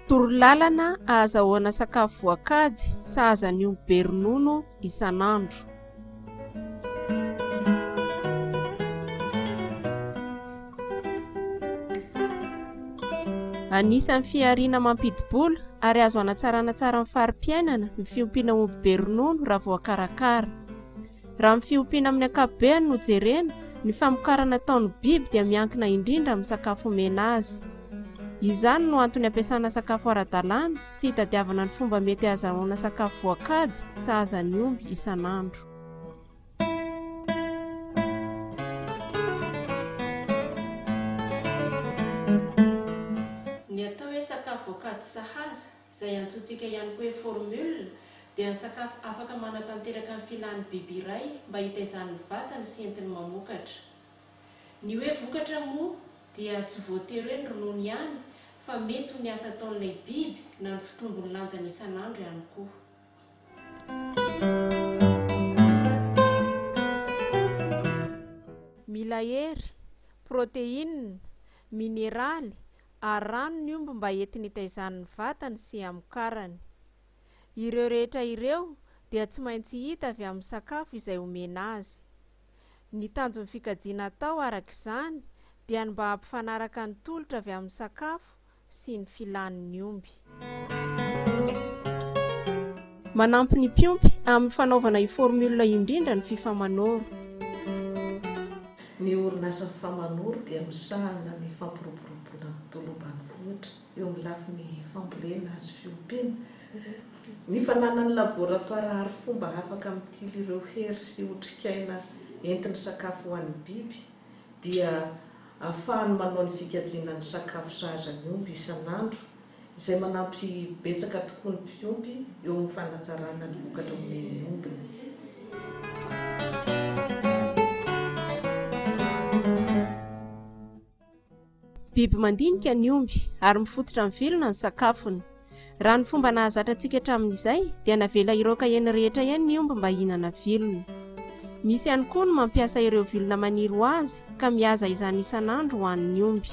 Torolalana ahazahoana sakafo voakajy sahaza ny omby be ronono isan'andro. Anisan'ny fihariana mampidi-bola ary azo hanatsarana tsara ny fari-piainana ny fiompiana omby be ronono raha voakarakara. Raha ny fiompiana amin'ny ankapobeny no jerena, ny famokarana ataon'ny biby dia miankina indrindra amin'ny sakafo omena azy. Izany no antony ampiasana sakafo ara-dalàna sy hitadiavana ny fomba mety hahazahoana sakafo voakajy sahaza ny omby isan'andro. Ny atao hoe sakafo voakajy sahaza, izay antsointsika ihany koa hoe formule, dia ny sakafo afaka manatanteraka ny filan'ny biby iray mba hitaizany ny vatany sy entiny mamokatra. Ny hoe vokatra moa dia tsy voatery hoe ny ronono ihany fa mety ho ny asa ataon'ilay biby na ny fitombon'ny lanjany isan'andro ihany koa. Mila hery, protéines, mineraly ary rano ny omby mba entiny hitaizany ny vatany sy hamokarany. Ireo rehetra ireo dia tsy maintsy hita avy amin'ny sakafo izay omena azy. Ny tanjon'ny fikajiana atao araka izany dia ny mba hampifanaraka ny tolotra avy amin'ny sakafo sy ny filan'ny omby. Manampy ny mpiompy amin'ny fanaovana io formule io indrindra ny Fifamanoro. Ny orinasa Famanoro dia misahana ny fampiroboroboana ny tontolo ambanivohitra eo amin'ny lafiny fambolena sy fiompiana. Ny fananany laboratoara arifomba afaka mitily ireo hery sy otrikaina entin'ny sakafo ho an'ny biby dia ahafahany manao ny fikajiana ny sakafo sahaza ny omby isan'andro izay manampy betsaka tokoa ny mpiompy eo amin'ny fanatsarana ny vokatra omen'ny ombiny. Biby mandinika ny omby ary mifototra amin'ny vilona ny sakafony. Raha ny fomba nahazatra antsika hatramin'izay dia navela hiraoka eny rehetra eny ny omby mba hihinana vilona. Misy ihany koa ny mampiasa ireo vilona maniry ho azy ka mihaza izany isan'andro ho an'ny omby.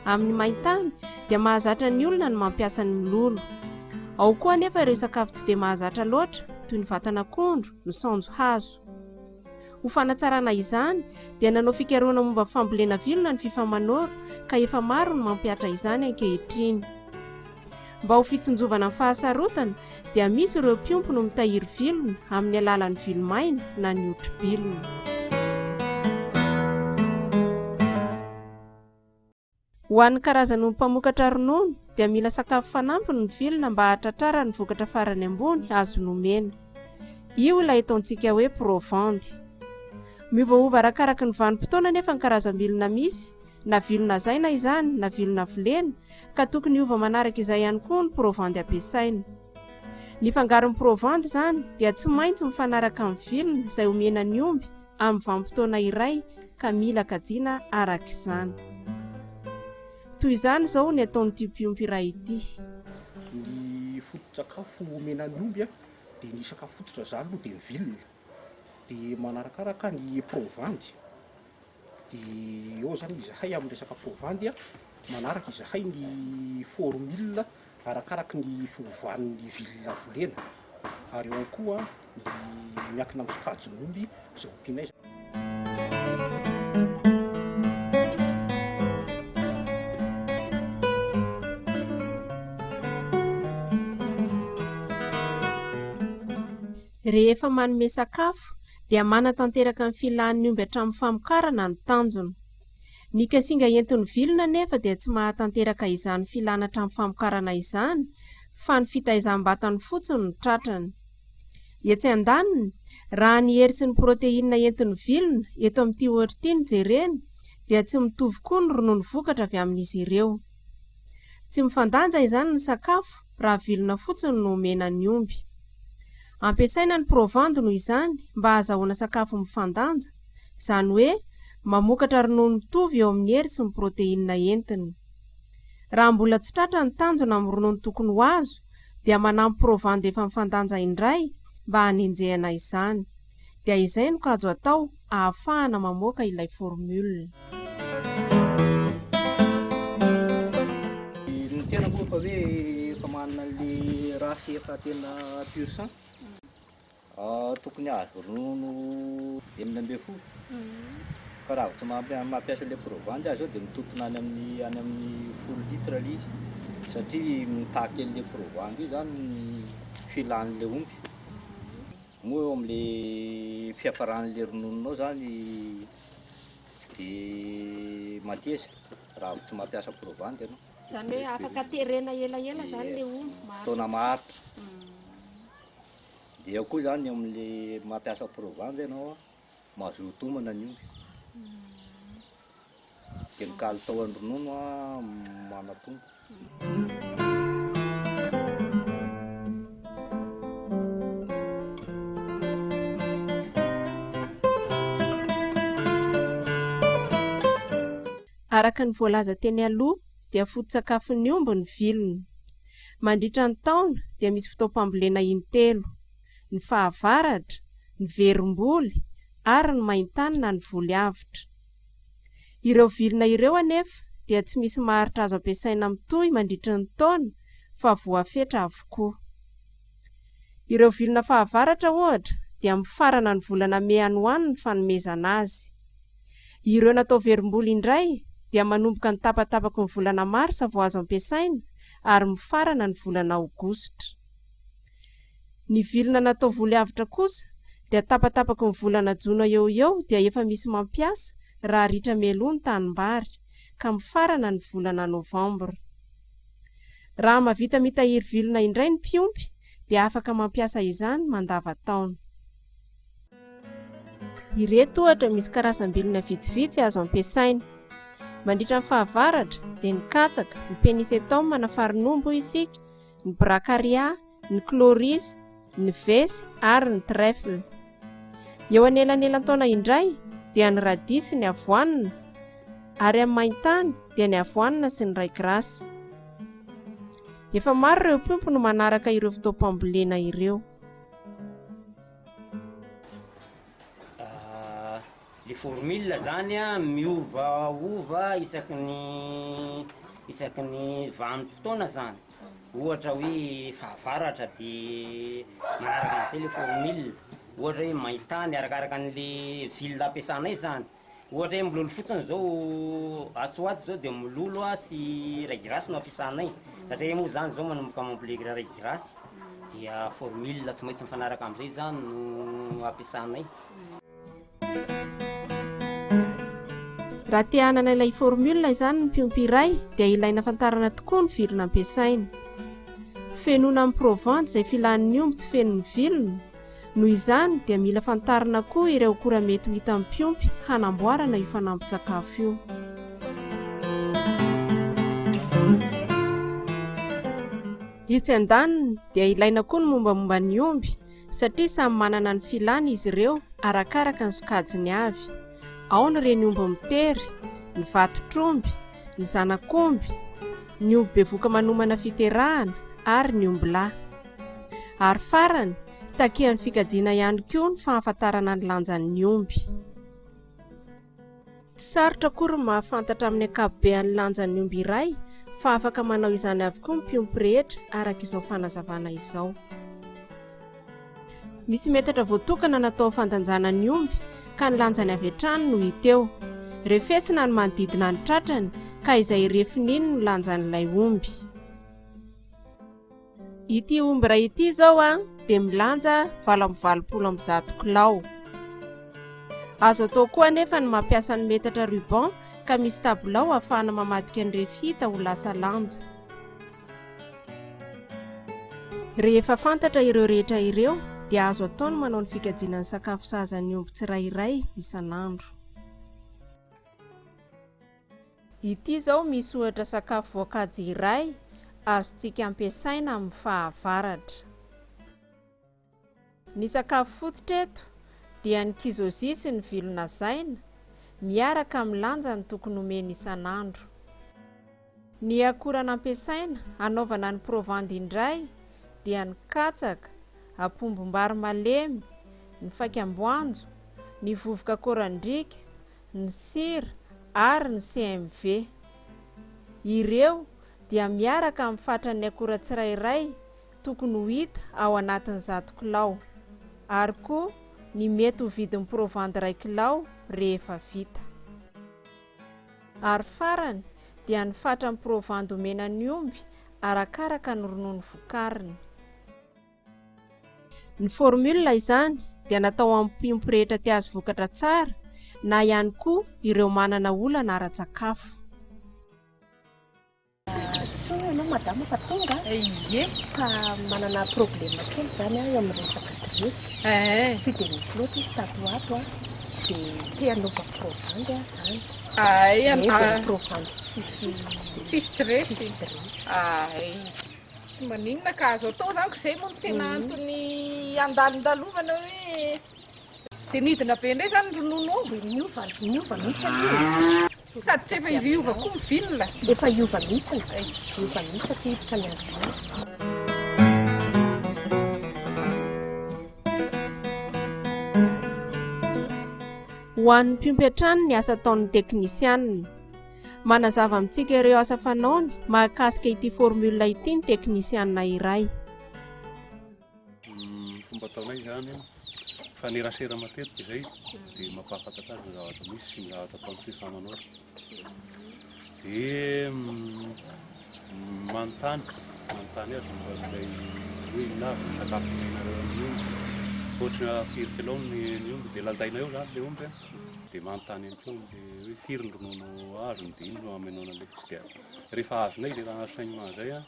Amin'ny main-tany dia mahazatra ny olona ny mampiasa ny mololo. Ao koa anefa ireo sakafo tsy dia mahazatra loatra toy ny vatan'akondro, ny saonjo hazo. Ho fanatsarana izany dia nanao fikarohana momba ny fambolena vilona ny Fifamanoro ka efa maro ny mampihatra izany ankehitriny. Mba ho fitsinjovana ny fahasarotana dia misy ireo mpiompy no mitahiry vilona amin'ny alalan'ny vilomaina na ny hotri-bilona. Ho an'ny karazan'omby mpamokatra ronono dia mila sakafo fanampiny ny vilona mba hahatratrarany ny vokatra farany ambony azo nomena. Io ilay ataontsika hoe provandy. Miovaova arakaraky ny vanim-potoana anefa ny karazam-bilona misy, na vilona hazaina izany na vilona volena, ka tokony hiova manaraka izay ihany koa ny provandy ampiasaina. Ny fangaron'ny provandy izany dia tsy maintsy mifanaraka amin'ny vilona izay omena ny omby amin'ny vanim-potoana iray ka mila kajiana araka izany. Toy izany izao ny ataon'ity mpiompy iray ity. Ny foto-tsakafo omena ny omby dia ny sakafo fototra izany aloha dia ny vilona, dia manarakaraka ny provandy, dia eo izany izahay amin'ny resaka provandy manaraka izahay ny formule arakaraky ny fiovan'ny vilona volena ary eo ihany koa ny miankina amin'ny sokajin'omby izay ompianay. Rehefa manome sakafo dia manatanteraka ny filan'ny omby hatramin'ny famokarana no tanjona. Ny kasinga entin'ny vilona anefa dia tsy mahatanteraka izany filana hatramin'ny famokarana izany fa ny fitaizam-batany fotsiny no tratrany. Etsy andaniny, raha ny hery sy ny proteina entin'ny vilona eto amin'ity ohatra ity no jerena dia tsy mitovy koa ny ronono vokatra avy amin'izy ireo. Tsy mifandanja izany ny sakafo raha vilona fotsiny no omena ny omby. Ampiasaina ny provandy noho izany mba hahazahoana sakafo mifandanja, izany hoe mamokatra ronono mitovy eo amin'ny hery sy ny proteina entiny. Raha mbola tsy tratra ny tanjona amin'ny ronono tokony ho azo dia manampy provandy efa mifandanja indray mba hanenjehana izany. Dia izay no kajo atao ahafahana mamoaka ilay formule. Ny tena tena moa efa hoe efa manana an'le race efa tena pur sang. Tokony hahazo ronono 16. Ka raha vao tsy mampiasa ilay provandy aho izao dia mitontona any amin'ny any amin'ny 10 litres ilay izy satria mitaky an'ilay provandy io izany ny filan'ilay omby. Moa eo amin'ilay fiafaran'ilay ronononao izany tsy dia mateza raha vao tsy mampiasa provandy ianao. Izany hoe afaka terena elaela izany ilay omby maharitra. Fotoana maharitra. Dia eo koa izany eo amin'ilay mampiasa provandy ianao an, mazoto homana ny omby. Dia ny kalitaon'ny ronono an, manatombo. Araka ny voalaza teny aloha dia foto-tsakafon'ny omby ny vilona. Mandritra ny taona dia misy fotoam-pambolena intelo, ny fahavaratra, ny verimboly ary ny maintany na ny voly avotra. Ireo vilona ireo anefa dia tsy misy maharitra azo ampiasaina mitohy mandritra ny taona fa voafetra avokoa. Ireo vilona fahavaratra ohatra dia mifarana ny volana mey any ho any ny fanomezana azy. Ireo natao verimboly indray dia manomboka ny tapatapaky ny volana marsa vao azo ampiasaina ary mifarana ny volana aogositra. Ny vilona natao voly avotra kosa dia tapatapaky ny volana jona eo ho eo dia efa misy mampiasa raha ritra mialoha ny tanimbary ka mifarana ny volana novambra. Raha mahavita mitahiry vilona indray ny mpiompy dia afaka mampiasa izany mandavantaona. Ireto ohatra misy karazam-bilona vitsivitsy azo ampiasaina. Mandritra ny fahavaratra dia ny katsaka, ny penisetum na farinomby hoy isika, ny bracaria, ny chloris, ny vesy ary ny trèfle. Eo anelanelan-taona indray dia ny radis sy ny avoine ary amin'ny main-tany dia ny avoine sy ny raigrass. Efa maro ireo mpiompy no manaraka ireo fotoam-pambolena ireo. Le formule zany a miovaova isaky ny isaky ny vanim-potoana zany, ohatra hoe fahavaratra de manaraka an'izay le formule, ohatra hoe maintany arakaraka an'le ville ampiasanay zany, ohatra hoe mololo fotsiny zao atsy ho atsy zao de mololo a sy raigrasy no ampiasanay, satria moa zany zao manomboka mamboly raigrasy dia formule tsy maintsy mifanaraka am'zay zany no ampiasanay. Raha te hanana ilay formule izany ny mpiompy iray dia ilaina fantarana tokoa ny vilona ampiasaina. Fenoina amin'ny provandy izay filan'ny omby tsy feno ny vilona, noho izany dia mila fantarina koa ireo akora mety ho hitan'ny mpiompy hanamboarana io fanampin-tsakafo io. Etsy andaniny dia ilaina koa ny mombamomba ny omby satria samy manana ny filany izy ireo arakaraka ny sokajiny avy. Ao ny reny omby mitery, ny vatotr'omby, ny zanak'omby, ny omby bevoka manomana fiterahana ary ny ombilahy. Ary farany, takian'ny fikajiana ihany koa ny fahafantarana ny lanjan'ny omby. Tsy sarotra akory ny mahafantatra amin'ny ankapobeany ny lanjan'ny omby iray fa afaka manao izany avokoa ny mpiompy rehetra araka izao fanazavana izao. Misy metatra voatokana natao fandanjana ny omby ka ny lanjany avy hatrany no hita eo. Refesina ny manodidina ny tratrany ka izay refiny iny no lanjan'ilay omby. Ity omby iray ity izao dia milanja 188 kilao. Azo atao koa anefa ny mampiasa ny metatra ruban ka misy tabilao ahafahana mamadika ny refy hita ho lasa lanja. Rehefa fantatra ireo rehetra ireo dia azo atao ny manao ny fikajiana ny sakafo sahaza ny omby tsirairay isan'andro. Ity izao misy ohatra sakafo voakajy iray azontsika ampiasaina amin'ny fahavaratra. Ny sakafo fototra eto dia ny kizozia sy ny vilona zaina miaraka amin'ny lanjany tokony homena isan'andro. Ny akora nampiasaina hanaovana ny provandy indray dia ny katsaka, apombom-bary malemy, ny faikam-boanjo, ny vovoka akorandriaka, ny sira ary ny CMV. Ireo. dia miaraka amin'ny fatran'ny akora tsirairay tokony ho hita ao anatin'ny 100 kilao, ary koa ny mety ho vidin'ny provandy iray kilao rehefa vita. Ary farany dia ny fatran'ny provandy omena ny omby arakaraka ny ronono vokariny. Ny formule izany dia natao amin'ny mpiompy rehetra te hahazo vokatra tsara na ihany koa ireo manana olana ara-tsakafo. Soa ianao madama fa tonga. Ie. Fa manana problème kely izany aho eo amin'ny resaka dressy. Eh. Tsy dia misy loatra izy tato ho ato an. Dia te hanova provandy aho izany. Ay, Nefa ny provandy tsisy tsisy dressy. Tsisy dressy. Ay. Tsy maninona ka azo atao izany ko izay moa no tena antony andalindalovana hoe dia nidina be indray izany ny ronono omby. Dia niova, niova mihitsy aloha e. Sady tsy efa hiova koa ny vilona. Efa hiova mihitsy ny vilona, hiova mihitsy satria hiditra ny andro maitso. Ho an'ny mpiompy hatrany ny asa ataon'ny teknisianina. Manazava amintsika ireo asa fanaony mahakasika ity formule ity ny teknisianina iray. Ny fomba ataonay izany, mifanerasera matetika izay dia mampahafantatra azy ny zavatra misy sy ny zavatra ataon'ny fifamanoro. Dia manontany, manontany azy momba an'ilay hoe inona avy ny sakafo omenareo amin'ny omby, ohatry ny firy kilao ny omby, dia lanjaina eo izany ilay omby an. Dia manontany ihany koa amin'ilay hoe firy ny ronono azony dia inona no hamenoana an'ilay izy. Dia rehefa azonay izay renseignement izay an,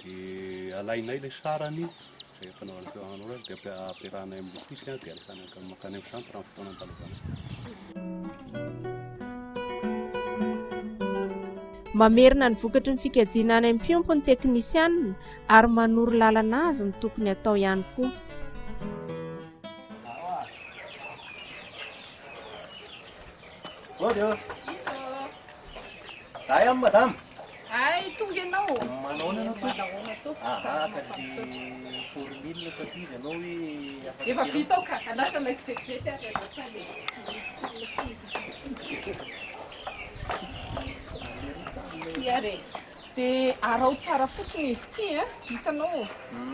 dia alainay ilay sarany izay ampanaovana fihaonana azy dia ampiarahanay amin'ilay fiche dia alefanay mankany amin'ny centre amin'ny fotoana andalovana. Mamerina ny vokatry ny fikajiana any amin'ny mpiompy ny teknisianina ary manoro lalana azy ny tokony hatao ihany koa. Mody ô. Za ihany madama. Ay, tonga ianao. Manahoana ianao tompoko? Manahoana tompoko? Aha, ka le formule satria izy ianao hoe afaka Efa kely. vita ao ka, andrasana ilay vetivety ary azafady e. Ty ary e. Dia araho tsara fotsiny izy ity a, hitanao.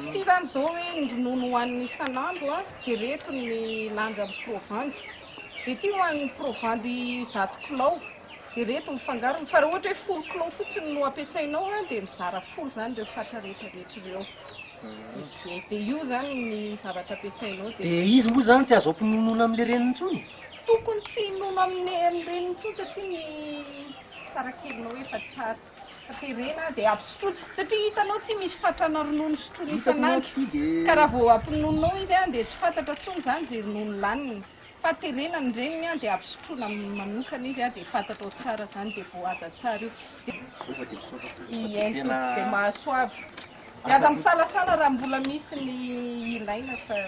Ity izany izao hoe ny ronono hohanina isan'andro a, dia ireto ny lanjan'ny provandy. Dia ity ho an'ny provandy 100 kilao, dia ireto ny fangarony. Fa raha ohatra hoe 10 kilao fotsiny no ampiasainao a, dia mizara folo izany ireo fatra rehetra rehetra ireo. Ie, dia io izany ny zavatra ampiasainao. Dia Dia izy moa izany tsy azo ampinonoana amin'ilay reniny intsony? Tokony tsy hinono amin'ny reniny intsony satria ny sarakelinao efa tsara. Fa terena dia ampisotroina satria hitanao ity misy fatrana ronono sotroina Hitako manko isan'andro ity dia ka raha vao ampinononao izy an dia tsy fantatra intsony izany izay ronono laniny fa terena ny reniny an dia ampisotroina manokana izy an dia fantatrao tsara izany dia voahaja tsara io dia Efa dia misaotra tompoko fa Ie dia tena tompoko dia mahasoava dia aza misalasala raha mbola misy ny ilaina fa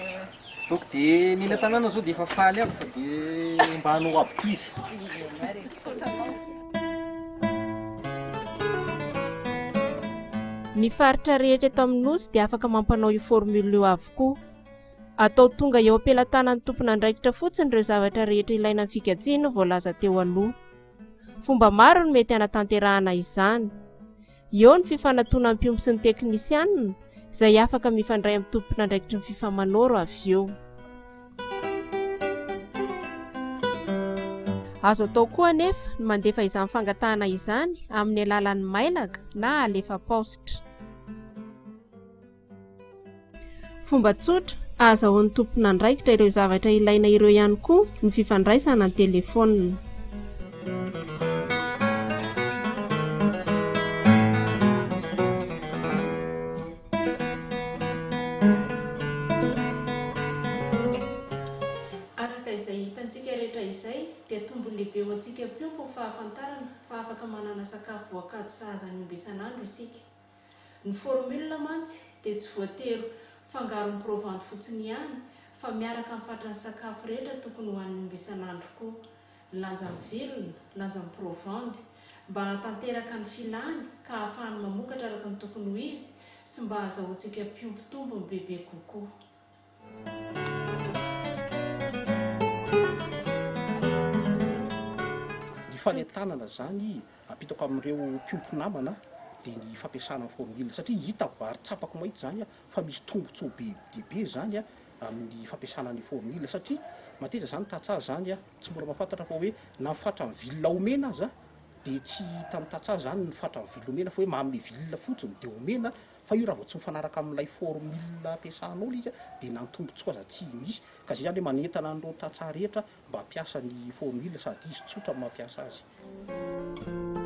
Donc dia ny eny an-tanàna izao dia efa faly aby fa dia mba hanao aby koa izy. Ie ary e, misaotra anao. Ny faritra rehetra eto amin'ny Nosy dia afaka mampanao io formule io avokoa. Atao tonga eo am-pelatanan'ny tompon'andraikitra fotsiny ireo zavatra rehetra ilaina amin'ny fikajiana voalaza teo aloha. Fomba maro no mety hanatanterahana izany. Eo ny fifanatoanan'ny mpiompy sy ny teknisianina, izay afaka mifandray amin'ny tompon'andraikitry ny Fifamanoro avy eo. Azo atao koa anefa ny mandefa izany fangatahana izany amin'ny alalan'ny mailaka na alefa paositra. Fomba tsotra ahazahoan'ny tompon'andraikitra ireo zavatra ilaina ireo ihany koa ny fifandraisana an-telefaonina. Araka izay hitantsika rehetra izay dia tombony lehibe ho antsika mpiompy ny fahafantarana fa afaka manana sakafo voakajy sahaza ny omby isan'andro isika. Ny formule mantsy dia tsy voatery fangaron'ny provandy fotsiny ihany fa miaraka amin'ny fatran'ny sakafo rehetra tokony hohanin'ny omby isan'andro koa. Ny lanjan'ny vilona, lanjan'ny provandy, mba hahatanteraka ny filany ka hahafahany mamokatra araka ny tokony ho izy sy mba hahazahoantsika mpiompy tombony bebe kokoa. Ny fanentanana izany ampitako amin'ireo mpiompy namana. dia ny fampiasana ny formule satria hitako ary tsapako mahitsy izany fa misy tombontsoa be dia be izany amin'ny fampiasana ny formule satria matetika izany tantsaha izany tsy mbola mahafantatra fa hoe na ny fatran'ny vilona omena aza dia tsy hitan'ny tantsaha izany ny fatran'ny vilona omena fa hoe manome vilona fotsiny dia omena fa io raha vao tsy mifanaraka amin'ilay formule ampiasanao ilay izy dia na ny tombontsoa aza tsy misy ka izay izany hoe manentana an'ireo tantsaha rehetra mba hampiasa ny formule sady izy tsotra no mampiasa azy.